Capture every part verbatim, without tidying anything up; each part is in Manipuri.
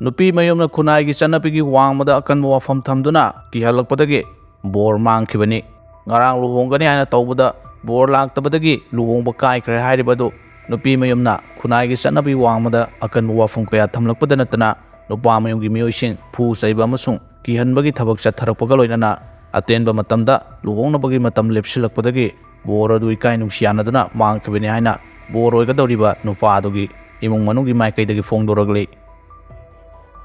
ꯅꯨꯄꯤ ꯃꯌꯨꯝꯅ ꯈꯨꯟꯅꯥꯏꯒꯤ ꯆꯠꯅꯕꯤꯒꯤ ꯋꯥꯡꯃꯗ ꯑꯀꯟꯕ ꯋꯥꯐꯝ ꯊꯝꯗꯨꯅ ꯀꯤꯍꯜꯂꯛꯄꯗꯒꯤ ꯕꯣꯔ ꯃꯥꯡꯈꯤꯕꯅꯤ꯫ ꯉꯔꯥꯡ ꯂꯨꯍꯣꯡꯒꯅꯤ ꯍꯥꯏꯅ ꯇꯧꯕꯗ ꯕꯣꯔ ꯂꯥꯛꯇꯕꯗꯒꯤ ꯂꯨꯍꯣꯡꯕ ꯀꯥꯏꯈ꯭ꯔꯦ ꯍꯥꯏꯔꯤꯕ ꯑꯗꯨ ꯅꯨꯄꯤ ꯃꯌꯨꯝꯅ ꯈꯨꯟꯅꯥꯏꯒꯤ ꯆꯠꯅꯕꯤ ꯋꯥꯡꯃꯗ ꯑꯀꯟꯕ ꯋꯥꯐꯝ ꯀꯌꯥ ꯊꯝꯂꯛꯄꯗ ꯅꯠꯇꯅ ꯅꯨꯄꯥ ꯃꯌꯨꯝꯒꯤ ꯃꯤꯑꯣꯏꯁꯤꯡ ꯐꯨ ꯆꯩꯕ ꯑꯃꯁꯨꯡ ꯀꯤꯍꯟꯕꯒꯤ ꯊꯕꯛ ꯆꯠꯊꯔꯛꯄꯒ ꯂꯣꯏꯅꯅ ꯑꯇꯦꯟꯕ ꯃꯇꯝꯗ ꯂꯨꯍꯣꯡꯅꯕꯒꯤ ꯃꯇꯝ ꯂꯦꯞꯁꯤꯜꯂꯛꯄꯗꯒꯤ ꯕꯣꯔ ꯑꯗꯨ ꯏꯀꯥꯏ ꯅꯨꯡꯁꯤ ꯌꯥꯅꯗꯨꯅ ꯃꯥꯡꯈꯤꯕꯅꯤ ꯍꯥꯏꯅ ꯕꯣꯔ ꯑꯣꯏꯒꯗꯧꯔꯤꯕ ꯅꯨꯄꯥ ꯑꯗꯨꯒꯤ ꯏꯃꯨꯡ ꯃꯅꯨꯡꯒꯤ ꯃꯥꯏꯀꯩꯗꯒꯤ ꯐꯣꯡꯗꯣꯔꯛꯂꯤ꯫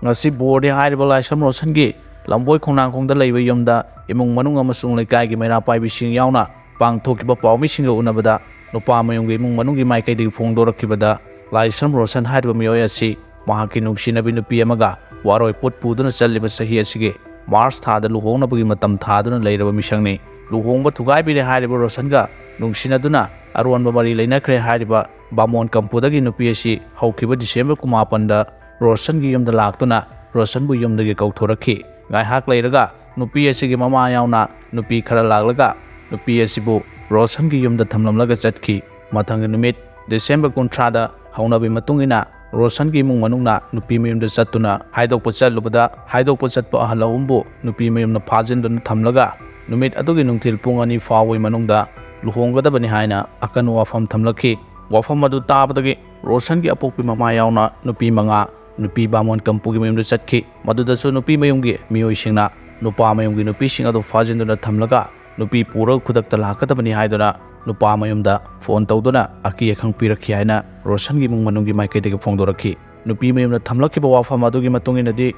ꯉꯁꯤ ꯕꯣꯔꯗꯤ ꯍꯥꯏꯔꯤꯕ ꯂꯥꯏꯁ꯭ꯔꯝ ꯔꯣꯁꯟꯒꯤ ꯂꯝꯕꯣꯏ ꯈꯣꯡꯅꯥꯡꯈꯣꯡꯗ ꯂꯩꯕ ꯌꯨꯝꯗ ꯏꯃꯨꯡ ꯃꯅꯨꯡ ꯑꯃꯁꯨꯡ ꯂꯩꯀꯥꯏꯒꯤ ꯃꯩꯔꯥ ꯄꯥꯏꯕꯤꯁꯤꯡ ꯌꯥꯎꯅ ꯄꯥꯡꯊꯣꯛꯈꯤꯕ ꯄꯥꯎꯃꯤꯁꯤꯡꯒ ꯎꯅꯕꯗ ꯅꯨꯄꯥ ꯃꯌꯨꯝꯒꯤ ꯏꯃꯨꯡ ꯃꯅꯨꯡꯒꯤ ꯃꯥꯏꯀꯩꯗꯒꯤ ꯐꯣꯡꯗꯣꯔꯛꯈꯤꯕꯗ ꯂꯥꯏꯁ꯭ꯔꯝ ꯔꯣꯁꯟ ꯍꯥꯏꯔꯤꯕ ꯃꯤꯑꯣꯏ ꯑꯁꯤ ꯃꯍꯥꯛꯀꯤ ꯅꯨꯡꯁꯤꯅꯕꯤ ꯅꯨꯄꯤ ꯑꯃꯒ ꯋꯥꯔꯣꯏ ꯄꯣꯠ ꯄꯨꯗꯨꯅ ꯆꯠꯂꯤꯕ ꯆꯍꯤ ꯑꯁꯤꯒꯤ ꯃꯥꯔꯆ ꯊꯥꯗ ꯂꯨꯍꯣꯡꯅꯕꯒꯤ ꯃꯇꯝ ꯊꯥꯗꯨꯅ ꯂꯩꯔꯕ ꯃꯤꯁꯛꯅꯤ꯫ ꯂꯨꯍꯣꯡꯕ ꯊꯨꯒꯥꯏꯕꯤꯔꯦ ꯍꯥꯏꯔꯤꯕ ꯔꯣꯁꯟꯒ ꯅꯨꯡꯁꯤꯅꯗꯨꯅ ꯑꯔꯣꯟꯕ ꯃꯔꯤ ꯂꯩꯅꯈ꯭ꯔꯦ ꯍꯥꯏꯔꯤꯕ ꯕꯥꯃꯣꯟ ꯀꯝꯄꯨꯗꯒꯤ ꯅꯨꯄꯤ ꯑꯁꯤ ꯍꯧꯈꯤꯕ ꯗꯤꯁꯦꯝꯕꯔ ꯀꯨꯟꯃꯥꯄꯟꯗ ꯔꯣꯁꯟꯒꯤ ꯌꯨꯝꯗ ꯂꯥꯛꯇꯨꯅ ꯔꯣꯁꯟꯕꯨ ꯌꯨꯝꯗꯒꯤ ꯀꯧꯊꯣꯔꯛꯈꯤ꯫ ꯉꯥꯏꯍꯥꯛ ꯂꯩꯔꯒ ꯅꯨꯄꯤ ꯑꯁꯤꯒꯤ ꯃꯃꯥ ꯌꯥꯎꯅ ꯅꯨꯄꯤ ꯈꯔ ꯂꯥꯛꯂꯒ ꯅꯨꯄꯤ ꯑꯁꯤꯕꯨ ꯔꯣꯁꯟꯒꯤ ꯌꯨꯝꯗ ꯊꯝꯂꯝꯂꯒ ꯆꯠꯈꯤ꯫ ꯃꯊꯪꯒꯤ ꯅꯨꯃꯤꯠ ꯗꯤꯁꯦꯝꯕꯔ ꯀꯨꯟꯊ꯭ꯔꯥꯗ ꯍꯧꯅꯕꯤ ꯃꯇꯨꯡ ꯏꯟꯅ ꯔꯣꯁꯟꯒꯤ ꯏꯃꯨꯡ ꯃꯅꯨꯡꯅ ꯅꯨꯄꯤ ꯃꯌꯨꯝꯗ ꯆꯠꯇꯨꯅ ꯍꯥꯏꯗꯣꯛꯄ ꯆꯠꯂꯨꯕꯗ ꯍꯥꯏꯗꯣꯛꯄ ꯆꯠꯄ ꯑꯍꯜ ꯑꯍꯨꯝꯕꯨ ꯅꯨꯄꯤ ꯃꯌꯨꯝꯗ ꯐꯥꯖꯤꯟꯗꯨꯅ ꯊꯝꯂꯒ ꯅꯨꯃꯤꯠ ꯑꯗꯨꯒꯤ ꯅꯨꯡꯊꯤꯜ ꯄꯨꯡ ꯑꯅꯤ ꯐꯥꯎꯕꯒꯤ ꯃꯅꯨꯡꯗ ꯂꯨꯍꯣꯡꯒꯗꯕꯅꯤ ꯍꯥꯏꯅ ꯑꯀꯟꯕ ꯋꯥꯐꯝ ꯊꯝꯂꯛꯈꯤ꯫ ꯋꯥꯐꯝ ꯑꯗꯨ ꯇꯥꯕꯗꯒꯤ ꯔꯣꯁꯟꯒꯤ ꯑꯄꯣꯛꯄꯤ ꯃꯃꯥ ꯌꯥꯎꯅ ꯅꯨꯄꯤ ꯃꯉꯥ, ꯅꯨꯄꯤ ꯕꯥꯃꯣꯟ ꯀꯝꯄꯨꯒꯤ ꯃꯌꯨꯝꯗ ꯆꯠꯈꯤ꯫ ꯃꯗꯨꯗꯁꯨ ꯅꯨꯄꯤ ꯃꯌꯨꯝꯒꯤ ꯃꯤꯑꯣꯏꯁꯤꯡꯅ ꯅꯨꯄꯥ ꯃꯌꯨꯝꯒꯤ ꯅꯨꯄꯤꯁꯤꯡ ꯑꯗꯨ ꯐꯥꯖꯤꯟꯗꯨꯅ ꯊꯝꯂꯒ ꯅꯨꯄꯤ ꯄꯨꯔꯒ ꯈꯨꯗꯛꯇ ꯂꯥꯛꯀꯗꯕꯅꯤ ꯍꯥꯏꯗꯨꯅ ꯅꯨꯄꯥ ꯃꯌꯨꯝꯗ ꯐꯣꯟ ꯇꯧꯗꯨꯅ ꯑꯀꯤ ꯑꯈꯪ ꯄꯤꯔꯛꯈꯤ ꯍꯥꯏꯅ ꯔꯣꯁꯟꯒꯤ ꯏꯃꯨꯡ ꯃꯅꯨꯡꯒꯤ ꯃꯥꯏꯀꯩꯗꯒꯤ ꯐꯣꯡꯗꯣꯔꯛꯈꯤ꯫ ꯅꯨꯄꯤ ꯃꯌꯨꯝꯅ ꯊꯝꯂꯛꯈꯤꯕ ꯋꯥꯐꯝ ꯑꯗꯨꯒꯤ ꯃꯇꯨꯡ ꯏꯟꯅꯗꯤ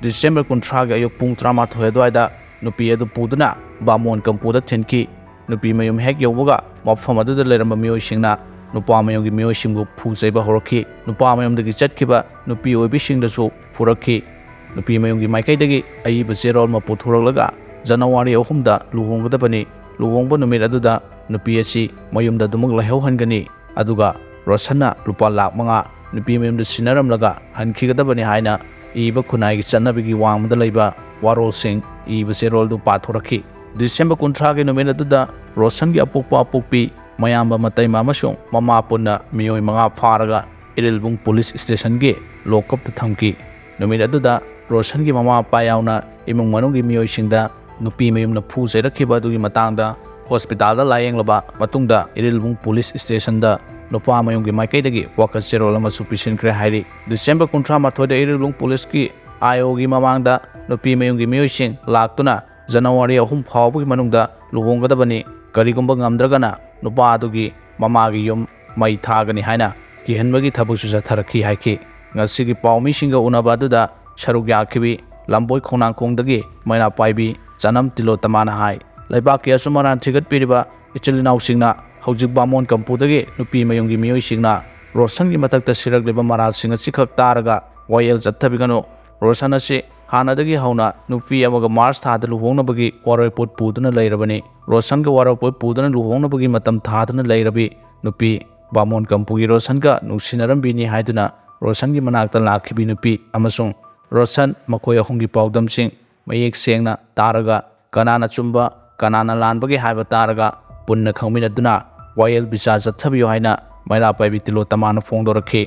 ꯗꯤꯁꯦꯝꯕꯔ ꯀꯨꯟꯊ꯭ꯔꯥꯒꯤ ꯑꯌꯨꯛ ꯄꯨꯡ ꯇꯔꯥꯃꯥꯊꯣꯏ ꯑꯗꯨꯋꯥꯏꯗ ꯅꯨꯄꯤ ꯑꯗꯨ ꯄꯨꯗꯨꯅ ꯕꯥꯃꯣꯟ ꯀꯝꯄꯨꯗ ꯊꯤꯟꯈꯤ꯫ ꯅꯨꯄꯤ ꯃꯌꯨꯝ ꯍꯦꯛ ꯌꯧꯕꯒ ꯃꯐꯝ ꯑꯗꯨꯗ ꯂꯩꯔꯝꯕ ꯃꯤꯑꯣꯏꯁꯤꯡꯅ ꯅꯨꯄꯥ ꯃꯌꯨꯝꯒꯤ ꯃꯤꯑꯣꯏꯁꯤꯡꯕꯨ ꯐꯨ ꯆꯩꯕ ꯍꯧꯔꯛꯈꯤ꯫ ꯅꯨꯄꯥ ꯃꯌꯨꯝꯗꯒꯤ ꯆꯠꯈꯤꯕ ꯅꯨꯄꯤ ꯑꯣꯏꯕꯤꯁꯤꯡꯗꯁꯨ ꯐꯨꯔꯛꯈꯤ꯫ ꯅꯨꯄꯤ ꯃꯌꯨꯝꯒꯤ ꯃꯥꯏꯀꯩꯗꯒꯤ ꯑꯏꯕ ꯆꯦꯔꯣꯜ ꯑꯃ ꯄꯨꯊꯣꯔꯛꯂꯒ ꯖꯅꯋꯥꯔꯤ ꯑꯍꯨꯝꯗ ꯂꯨꯍꯣꯡꯒꯗꯕꯅꯤ꯫ ꯂꯨꯍꯣꯡꯕ ꯅꯨꯃꯤꯠ ꯑꯗꯨꯗ ꯅꯨꯄꯤ ꯑꯁꯤ ꯃꯌꯨꯝꯗ ꯑꯗꯨꯃꯛ ꯂꯩꯍꯧꯍꯟꯒꯅꯤ꯫ ꯑꯗꯨꯒ ꯔꯣꯁꯟꯅ ꯂꯨꯄꯥ ꯂꯥꯈ ꯃꯉꯥ ꯅꯨꯄꯤ ꯃꯌꯨꯝꯗ ꯁꯤꯟꯅꯔꯝꯂꯒ ꯍꯟꯈꯤꯒꯗꯕꯅꯤ ꯍꯥꯏꯅ ꯏꯕ ꯈꯨꯟꯅꯥꯏꯒꯤ ꯆꯠꯅꯕꯤꯒꯤ ꯋꯥꯡꯃꯗ ꯂꯩꯕ ꯋꯥꯔꯣꯜꯁꯤꯡ ꯏꯕ ꯆꯦꯔꯣꯜꯗꯨ ꯄꯥꯊꯣꯔꯛꯈꯤ꯫ ꯗꯤꯁꯦꯝꯕꯔ ꯀꯨꯟꯊ꯭ꯔꯥꯒꯤ ꯅꯨꯃꯤꯠ ꯑꯗꯨꯗ ꯔꯣꯁꯟꯒꯤ ꯑꯄꯣꯛꯄ ꯑꯄꯣꯛꯄꯤ, ꯃꯌꯥꯝꯕ ꯃꯇꯩꯃ ꯑꯃꯁꯨꯡ ꯃꯃꯥ ꯄꯨꯟꯅ ꯃꯤꯑꯣꯏ ꯃꯉꯥ ꯐꯥꯔꯒ ꯏꯔꯤꯜꯕꯨꯡ ꯄꯨꯂꯤꯁ ꯁ꯭ꯇꯦꯁꯟꯒꯤ ꯂꯣꯛꯀꯞꯇ ꯊꯝꯈꯤ꯫ ꯅꯨꯃꯤꯠ ꯑꯗꯨꯗ ꯔꯣꯁꯟꯒꯤ ꯃꯃꯥ ꯃꯄꯥ ꯌꯥꯎꯅ ꯏꯃꯨꯡ ꯃꯅꯨꯡꯒꯤ ꯃꯤꯑꯣꯏꯁꯤꯡꯗ ꯅꯨꯄꯤ ꯃꯌꯨꯝꯅ ꯐꯨ ꯆꯩꯔꯛꯈꯤꯕ ꯑꯗꯨꯒꯤ ꯃꯇꯥꯡꯗ ꯍꯣꯁꯄꯤꯇꯥꯜꯗ ꯂꯥꯌꯦꯡꯂꯕ ꯃꯇꯨꯡꯗ ꯏꯔꯤꯜꯕꯨꯡ ꯄꯨꯂꯤꯁ ꯁ꯭ꯇꯦꯁꯟꯗ ꯅꯨꯄꯥ ꯃꯌꯨꯝꯒꯤ ꯃꯥꯏꯀꯩꯗꯒꯤ ꯋꯥꯀꯠ ꯆꯦꯔꯣꯜ ꯑꯃꯁꯨ ꯄꯤꯁꯤꯟꯈ꯭ꯔꯦ ꯍꯥꯏꯔꯤ꯫ ꯗꯤꯁꯦꯝꯕꯔ ꯀꯨꯟꯊ꯭ꯔꯥ ꯃꯥꯊꯣꯏꯗ ꯏꯔꯤꯜꯕꯨꯡ ꯄꯨꯂꯤꯁꯀꯤ ꯑꯥꯏ ꯑꯣꯒꯤ ꯃꯃꯥꯡꯗ ꯅꯨꯄꯤ ꯃꯌꯨꯝꯒꯤ ꯃꯤꯑꯣꯏꯁꯤꯡ ꯂꯥꯛꯇꯨꯅ ꯖꯅꯋꯥꯔꯤ ꯑꯍꯨꯝ ꯐꯥꯎꯕꯒꯤ ꯃꯅꯨꯡꯗ ꯂꯨꯍꯣꯡꯒꯗꯕꯅꯤ, ꯀꯔꯤꯒꯨꯝꯕ ꯉꯝꯗ꯭ꯔꯒꯅ ꯅꯨꯄꯥ ꯑꯗꯨꯒꯤ ꯃꯃꯥꯒꯤ ꯌꯨꯝ ꯃꯩ ꯊꯥꯒꯅꯤ ꯍꯥꯏꯅ ꯀꯤꯍꯟꯕꯒꯤ ꯊꯕꯛꯁꯨ ꯆꯠꯊꯔꯛꯈꯤ ꯍꯥꯏꯈꯤ꯫ ꯉꯁꯤꯒꯤ ꯄꯥꯎꯃꯤꯁꯤꯡꯒ ꯎꯅꯕ ꯑꯗꯨꯗ ꯁꯔꯨꯛ ꯌꯥꯈꯤꯕꯤ ꯂꯝꯕꯣꯏ ꯈꯣꯡꯅꯥꯡꯈꯣꯡꯗꯒꯤ ꯃꯩꯔꯥ ꯄꯥꯏꯕꯤ ꯆꯅꯝ ꯇꯤꯂꯣꯇꯃꯥꯅ ꯍꯥꯏ, ꯂꯩꯕꯥꯛꯀꯤ ꯑꯆꯨꯝ ꯑꯔꯥꯟ ꯊꯤꯒꯠꯄꯤꯔꯤꯕ ꯏꯆꯤꯜ ꯏꯅꯥꯎꯁꯤꯡꯅ ꯍꯧꯖꯤꯛ ꯕꯥꯃꯣꯟ ꯀꯝꯄꯨꯗꯒꯤ ꯅꯨꯄꯤ ꯃꯌꯨꯝꯒꯤ ꯃꯤꯑꯣꯏꯁꯤꯡꯅ ꯔꯣꯁꯟꯒꯤ ꯃꯊꯛꯇ ꯁꯤꯔꯛꯂꯤꯕ ꯃꯔꯥꯜꯁꯤꯡ ꯑꯁꯤꯈꯛ ꯇꯥꯔꯒ ꯋꯥꯌꯦꯜ ꯆꯠꯊꯕꯤꯒꯅꯨ꯫ ꯔꯣꯁꯟ ꯑꯁꯤ ꯍꯥꯟꯅꯗꯒꯤ ꯍꯧꯅ ꯅꯨꯄꯤ ꯑꯃꯒ ꯃꯥꯔꯆ ꯊꯥꯗ ꯂꯨꯍꯣꯡꯅꯕꯒꯤ ꯋꯥꯔꯣꯏꯄꯣꯠ ꯄꯨꯗꯨꯅ ꯂꯩꯔꯕꯅꯤ꯫ ꯔꯣꯁꯟꯒ ꯋꯥꯔꯣꯏꯄꯣꯠ ꯄꯨꯗꯨꯅ ꯂꯨꯍꯣꯡꯅꯕꯒꯤ ꯃꯇꯝ ꯊꯥꯗꯨꯅ ꯂꯩꯔꯕꯤ ꯅꯨꯄꯤ ꯕꯥꯃꯣꯟ ꯀꯝꯄꯨꯒꯤ ꯔꯣꯁꯟꯒ ꯅꯨꯡꯁꯤꯅꯔꯝꯕꯤꯅꯤ ꯍꯥꯏꯗꯨꯅ ꯔꯣꯁꯟꯒꯤ ꯃꯅꯥꯛꯇ ꯂꯥꯛꯈꯤꯕꯤ ꯅꯨꯄꯤ ꯑꯃꯁꯨꯡ ꯔꯣꯁꯟ ꯃꯈꯣꯏ ꯑꯍꯨꯝꯒꯤ ꯄꯥꯎꯗꯝꯁꯤꯡ ꯃꯌꯦꯛ ꯁꯦꯡꯅ ꯇꯥꯔꯒ ꯀꯅꯥꯅ ꯆꯨꯝꯕ, ꯀꯅꯥꯅ ꯂꯥꯟꯕꯒꯦ ꯍꯥꯏꯕ ꯇꯥꯔꯒ ꯄꯨꯟꯅ ꯈꯪꯃꯤꯟꯅꯗꯨꯅ ꯋꯥꯌꯦꯜ ꯕꯤꯆꯥꯔ ꯆꯠꯊꯕꯤꯌꯨ ꯍꯥꯏꯅ ꯃꯩꯔꯥ ꯄꯥꯏꯕꯤ ꯇꯤꯂꯣꯇꯃꯥꯅ ꯐꯣꯡꯗꯣꯔꯛꯈꯤ꯫